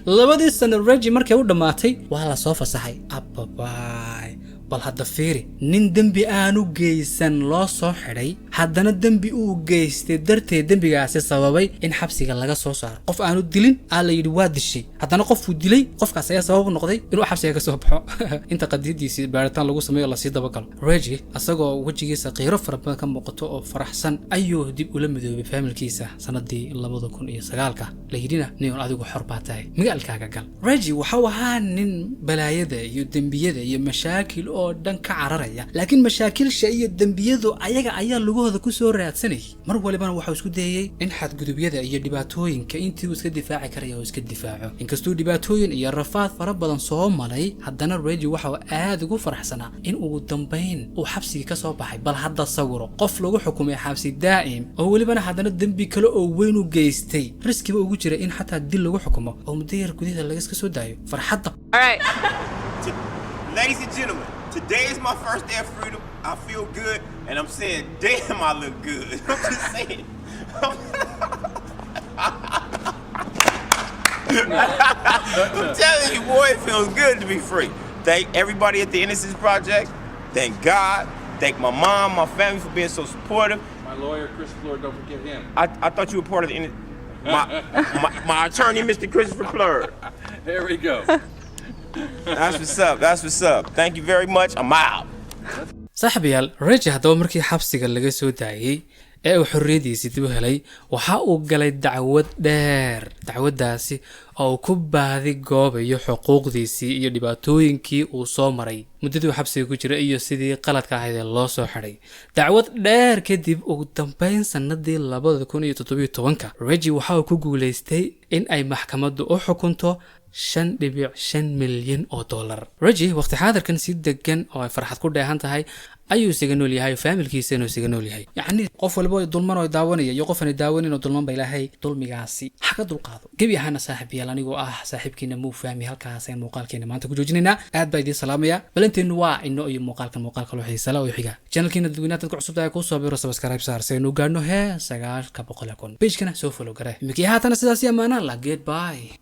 2-dii sano Regi markay u dhammaatay waa la soo fasaxay. Ababai, bal hadda fiiri, nin dembi aanu geysan loo soo xidhay, haddana dembi uu geystay darteed dembigaasi sababay in xabsiga laga soo saaro. Qof aanu dilin aa la yidhi waa dishay, haddana qofuu dilay, qofkaas ayaa sabab u noqday inuu xabsiga ka soo baxo inta qadiyadiisii baaritaan lagu sameeyo, lasii dabagalo. Regi asagoo wejigiisa qiiro fara badan ka muuqato oo faraxsan ayuu dib ula midoobay faamilkiisa sanadii 2009-ka. La yidhina, "Nin adigu xor baa tahay, magaalkaaga gal." Regi waxau ahaa nin balaayada iyo dembiyada iyo mashaakil oo dhan ka cararaya, laakiin mashaakilsha iyo dembiyadu ayaga ayaa lugahooda lugahooda ku soo raadsanayay. Mar walibana waxau isku dayey in xadgudubyada iyo dhibaatooyinka intii uu iska difaaci karaya uu iska difaaco. Inkastuu dhibaatooyin iyo rafaad fara badan soo maray, haddana Reggie waxa uu aad ugu faraxsanaa in ugu dambayn uu xabsigii ka soo baxay. Bal hadda sawiro qof lagu xukumay xabsi daa'im oo welibana haddana dembi kale oo weyn u geystay, riskiba ugu jira in xataa dil lagu xukumo, oo muddo yar gudaheeda lagaska soo daayo, farxadda. All right. Ladies and gentlemen, today is my first day of freedom. I feel good, and I'm saying, damn, I look good. I'm just saying. I'm telling you, boy, it feels good to be free. Thank everybody at the Innocence Project. Thank God. Thank my mom, my family for being so supportive. My lawyer, Chris Floor, don't forget him. I thought you were part of the my attorney, Mr. Christopher Plurd. There we go. That's what's up. That's what's up. Thank you very much. I'm out. Saaxiibayaal, Reggie haddaba markii xabsiga laga soo daayey ee uu xorriyaddiisii dib u helay, waxa uu galay dacwad dheer, dacwaddaasi oo uu ku baadi goobayo xuquuqdiisii iyo dhibaatooyinkii uu soo maray muddadii uu xabsiga ku jiray iyo sidii qaladka ahayd ee loo soo xidhay. Dacwad dheer kadib, ugu dambeyn sanadii 2017-ka, Reggie waxa uu ku guulaystay in ay maxkamaddu u xukunto $5.5 milyan. Reggie waqti xaadirkan si degan oo ay farxad ku dheehan tahay ayuu isaga nool yahay, faamilkiisana isaga nool yahay. Yacni qof walba oo dulman oo daawanaya iyo qof aan daawanin oo dulman ba Ilaahay dulmigaasi ha ka dulqaado. Gebi ahaana, saaxiibayaal, anigoo ah saaxiibkiina Muu Fahmi, halkaas ayaan muuqaalkeena maanta ku joojinaynaa. Aad baa idiin salaamaya. Balanteennu waa ino iyo muuqaalkan muuqaalka loo xiisala oo xiga. Channelkiina dadweynaha dadka cusub tahay kuu soo biro, subscribe saar si aynu gaadhno hee 900,000. Pagekana soo follow garee. Iminkii haatana sidaasi amaanaan la, goodbye.